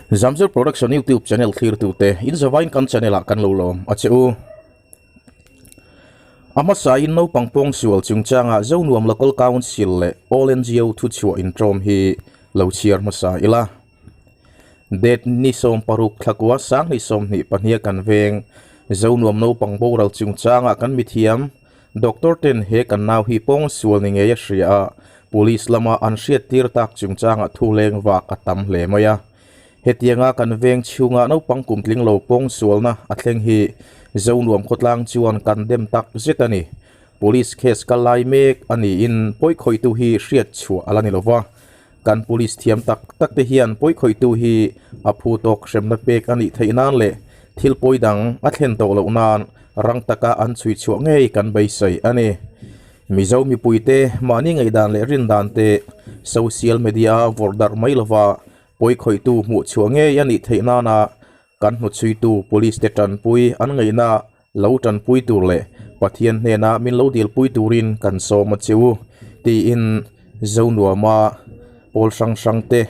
Zamzar Production YouTube channel thlirtute in zavain kan channel ah kan lo lawm a che u. A hmasain naupang pawngsual chungchangah Zonuam Local Council leh All NGO thuchhuah intawm hi lo chhiar hmasa ila. Date ni 16 thlakua sanghnih 22 a kan veng Zonuam naupang boral chungchangah kan mithiam Doctor ten he kan nau hi pawngsual ni ngei a hria a, Police lama an hriattir tak chungchangah thu leng vak a tam hle mai a. Hetianga kan veng chhunga naupang kum tling lo pawngsualna a thleng hi Zonuam khawtlang chuan kan dem tak zet a ni. Police case kal lai mek a niin pawikhawihtu hi hriat chhuah a la ni lova. Kan police thiam tak tak te hian pawikhawihtu hi a phu tawk hremna pek a nih theih nan leh thil pawi dang a thlen tawh loh nan rang taka an chhui chhuah ngei kan beisei a ni. Mizo mipuite mahni ngaihdan leh rindan te social media a vawrh darh mai lova pawikhawihtu hmuh chhuah ngei a nih theih nana kan hnuchhuitu police te tanpui an ngaihna lo tanpui tur leh Pathian hnena min lo dilpui turin kan sawm a che u tiin Zonuama pawl hrang hrang te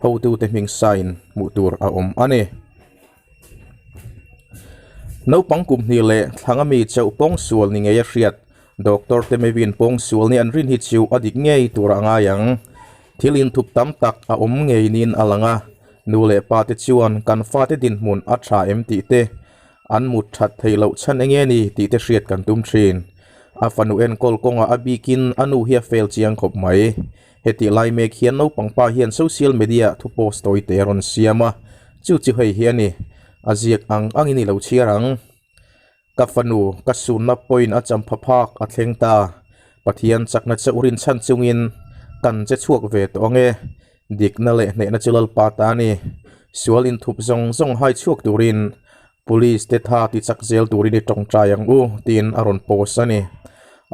hotute hming sign hmuh tur a awm a ni. Naupang kum hnih leh thlang ami chauh pawngsual ni ngei a hriat Doctor te Mevin pawngsual ni an rin hi chu a dik ngei tur a ngai ang. Thil inthup tam tak a awm ngei niin a lang a, nu leh pa te chuan kan fate dinhmun a tha em tih te, an mut that theih loh chhan eng nge ni tih te hriat kan tum thin. A fanu enkawl kawngah a bikin a nu hi a fail chiang khawp mai. Hetih lai mek hian naupang pa hian social media thu post tawi te a rawn siam a, chu chu hei hi a ni. A ziak ang angin i lo chhiar ang. Ka fanu, ka sunna point a champha phak a thleng ta. Pathian chakna chauh rinchhan chungin kan che chhuak ve tawh ang e. Dikna leh hnehna chu Lalpa ta a ni. Sual inthup zawng zawng hai chhuak turin Police te tha ti chak zel turin i tawngtai ang u tiin a rawn post a ni.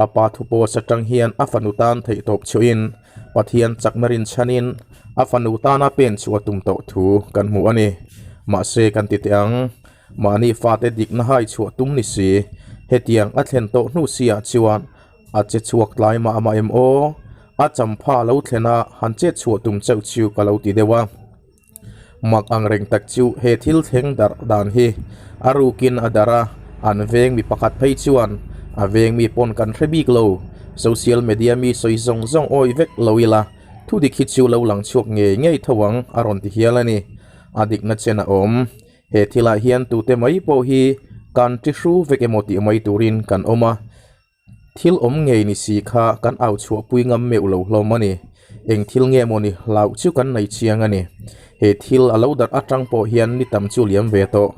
A pa thu post atang hian a fanu tan theihtawp chhuahin Pathian chakna rinchhanin a fanu tana pen chhuah tum tawh thu kan hmu a ni. Mahse kan ti teh ang, mahni fate dikna hai chhuah tum ni si, hetiang a thlen tawh hnu si ah chuan a che chhuak tlai mah mah em aw? A champha lo thlen a han chet chhuah tum chauh chu ka lo ti deuh a. Mak ang reng tak chu he thil thleng darh dan hi a rukin a darh a, an veng mi pakhat phei chuan a veng mi pawn kan hre bik lo, social media mi sawi zawng zawng awi vek lo ila thu dik hi chu lo lang chhuak ngei ngei tho ang a rawn ti hial a ni. A dikna chen a awm. He thilah hian tute mai pawh hi kan ti hru vek emaw tih mai turin kan awm a. Thil awm ngei ni si kha kan au chhuahpui ngam meuh lo hlawm a ni. Eng thil nge maw ni hlauh chu kan nei chiang a ni. He thil a lo darh atang pawh hian ni tam chu liam ve tawh.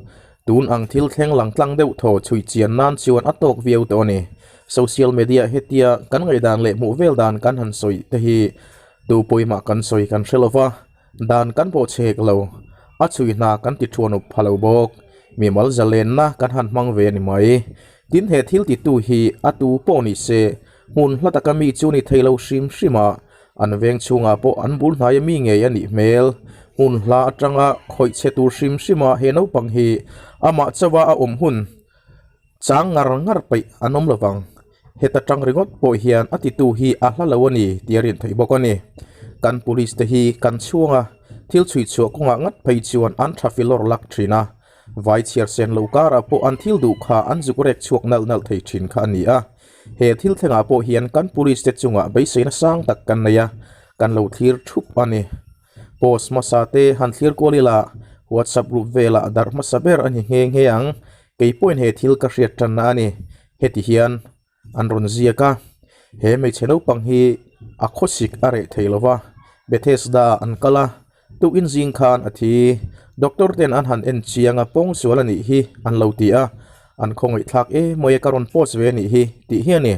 Tun ang thil thleng lang tlang deuh thaw chhui chian nan chuan a tawk viau tawh a ni. Social media hetia kan ngaihdan leh hmuh vel dan kan han sawi te hi tu pawimah kan sawi kan hre lova, dan kan pawh chhek lo. A chhui hna kan ti thuan up pha lo bawk. Mimal zalenna kan han hmang ve a ni mai. Tin he thil titu hi a tu pawh ni se, hmun hla taka mi chu ni thei lo hrim hrim a, an veng chhungah pawh an bul hnaia mi ngei a nih hmel. Hmun hla atanga khawih chhe tur hrim hrim a he naupang hi amah chauha a awm hun chang ngar ngar peih an awm lovang. Heta tang ringawt pawh hian a titu hi a hla lo a ni tih a rin theih bawk a ni. Kan police te hi kan chhuanga thil chhui chhuah kawngah ngat phei chuan an tha filawr lak thin a. Vai chhiar sen lo karah pawh an thil duh kha an zuk rek chhuak nalh nalh thei thin kha a ni a. He thil thlengah pawh hian kan police te chungah beiseina sang tak kan nei a, kan lo thlir thup a ni. Post hmasa te han thlir kual ila WhatsApp group velah darh hmasa ber a ni nghe nghe ang. Kei pawhin he thil ka hriat tanna a ni. Heti hian an rawn ziak a, he hmeichhe naupang hi a khawsik a reh thei lo va, Bethesda an kal a, tukin zing khan a thi. Doctor ten an han en chiang a, pawngsual a nih hi an lo ti a, an khawngaihthlak em mai a, ka rawn post ve a nih hi tih hi a ni.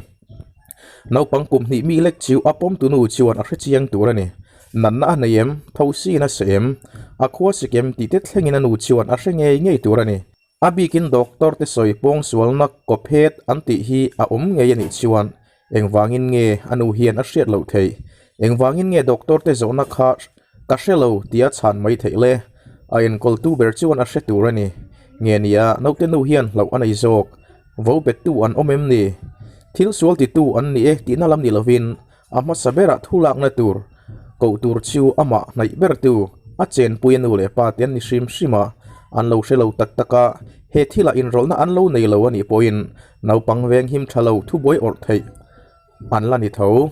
Naupang kum hnih mi lek chu a pawm tunu chuan a hre chiang tur a ni. Natna a nei em? Thosin a seh em? A khua sik em? Tih te thlengin a nu chuan a hre ngei ngei tur a ni. A bikin doctor te sawi pawngsualna kawphet an tih hi a awm ngei a nih chuan engvangin nge a nu hian a hriat loh theih? Engvangin nge doctor te zawhna kha ka hre lo tia chhan mai theih le? A enkawltu ber chuan a hre tur a ni. Nge nia naute nu hian hlauh a nei zawk? Vo bettu an awm em ni? Thil sual titu an ni e tihna lam ni lovin a hmasa berah thu lakna tur koh tur chu amah hnaih bertu A chenpui a nu leh pa te an ni hrim hrim a, an lo hre lo tak tak a, he thilah inrawlhna an lo nei lo a nih pawhin naupang veng him tha lo thubuai awrh theih an la ni tho.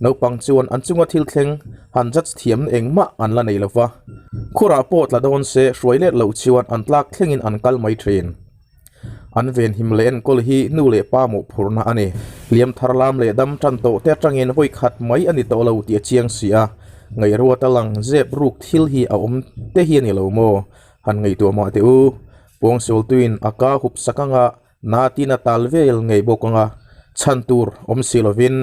Naupang chuan an chunga thil thleng han judge thiamna engmah an la nei lo va, khurah pawh tla dawn se hruai let loh chuan an tlak thlengin an kal mai thin. An venhim leh enkawl hi nu leh pa mawhphurhna a ni. Hliam thar lam leh dam tan tawh te atangin vawi khat mai a ni tawh lo tih a chiang si a, ngaihruat a lang zep ruk thil hi a awm te hi a ni lo maw? Han ngaihtuah mah teh u. Pawngsualtuin a ka hup sak anga na tin a tal vel ngei bawk anga chhan tur awm si lovin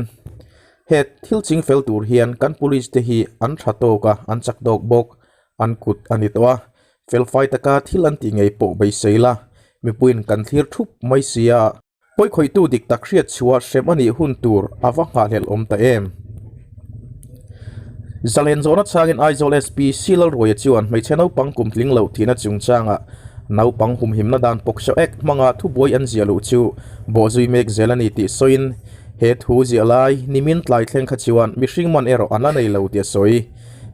he thil ching fel tur hian kan police te hi an tha tawk a, an chak tawk bawk. An kut a ni tawh a, Felfai taka thil an tih ngei pawh beisei la, mipuiin kan thlir thup mai sia. Pawikhawihtu dik tak hriat chhuah hrem a nih hun tur a va nghahhlelh awm ta em? Zalen zawhna changin Aizawl SP C Lalruaia chuan hmeichhe naupang kum tling loh thihna chungchangah naupang humhimna dan POCSO Act hmanga thubuai an ziah luh chu bawhzui mek zel a ni tih sawiin he thu ziah lai nimin tlai thleng kha chuan mihring man erawh an la nei lo tih a sawi.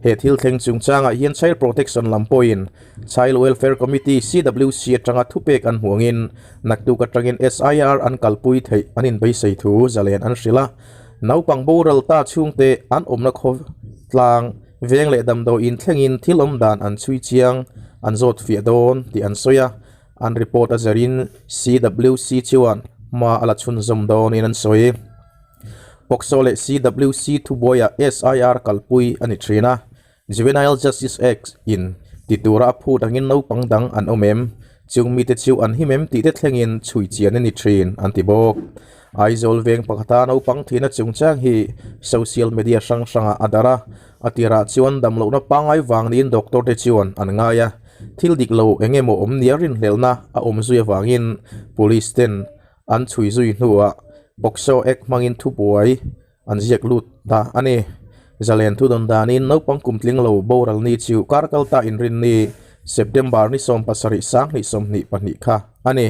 He thil thleng chungchangah hian Child Protection lam pawhin Child Welfare Committee, CWC, atanga thupek an hmuh angin naktuk atangin SIR an kalpui theih an inbeisei thu zalen an hrilh a. Naupang boral ta chhungte an awmna khaw tlang veng leh damdawiin thlengin thil awm dan an chhui chiang an zawt fiah dawn tih an sawi a. An report a zerin CWC chuan hma a la chhunzawm dawnin an sawi. POCSO leh CWC thubuaiah SIR kalpui a ni thin a, Juvenile Justice Act in ti tura a phut angin naupang dang an awm em? Chung mite chu an him em tih te thlengin chhui chian a ni thin, an ti bawk. Aizawl veng pakhata naupang thihna chungchang hi social media hrang hrangah a darh a, a tirah chuan damlohna pangngai vang niin doctor te chuan an ngai a, thil dik lo eng emaw awm nia rinhlelhna a awm zui avangin police ten An chhui zui hnuah POCSO Act hmangin thubuai an ziak lut ta a ni. Zalen thudawn danin naupang kum tling lo boral ni chu kar kalta inrinni September ni 77 22 kha a ni.